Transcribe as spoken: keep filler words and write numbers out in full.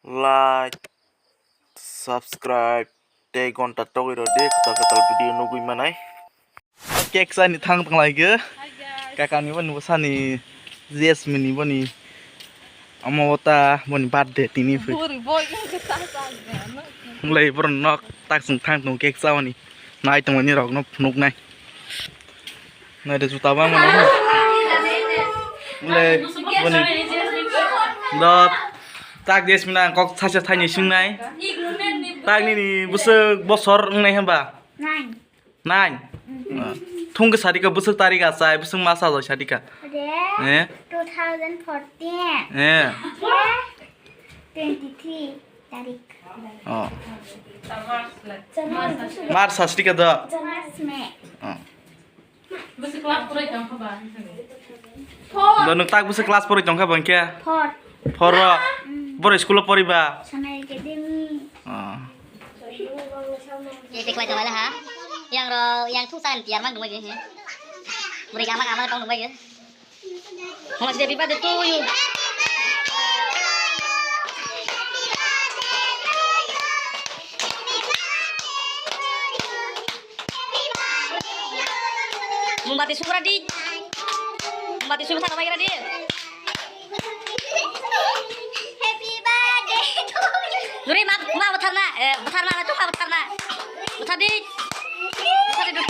Like, subscribe tei gonta togwi rw di, kwtal kwtal video nugwi manai. Cake chani thang tong lai khe. Kaka ni boni bwsani Jasmine ni boni omo ta boni birthday tini phi. Buri boy wngkhe ta sa. Wng lai borok nok tak chwng thang tong cake chawani. Nai tongmani rok no phunuk nai. Nai de juta bang mano. Wng lai boni. Dot tak Jasmine ang kok sacha thaini swng nai. Tak nini bwswk bosor wng nai hwnba? Nine. Nine. Ah. Thung khe sadi ka bwswk tarik achai, bwswk masa jai sadi ka. Re, eh? Two thousand fourteen. Eh. Re, twenty-three tarik. Oh. January. March sadi ka do. January, May. Oh. Bwswk class porai tong kha ba? Four. Do nwng tak bwswk class porai tong kha ba hwnkhe? Four. Four ro? Mm. Boro school o pori ba? Sonai Academy. Ah. Ye te kwlai tonglaila ha. Yang ro, yang thung san tiar mang dungbai he. Bwrwi gama gama tong dungbai. Happy birthday to you. Mombati subra di. Mombati subra thang bai di. Happy birthday to you. Juri ma, ma bwtharna, eh, bwtharna, tu ma bwtharna. Bwthar di.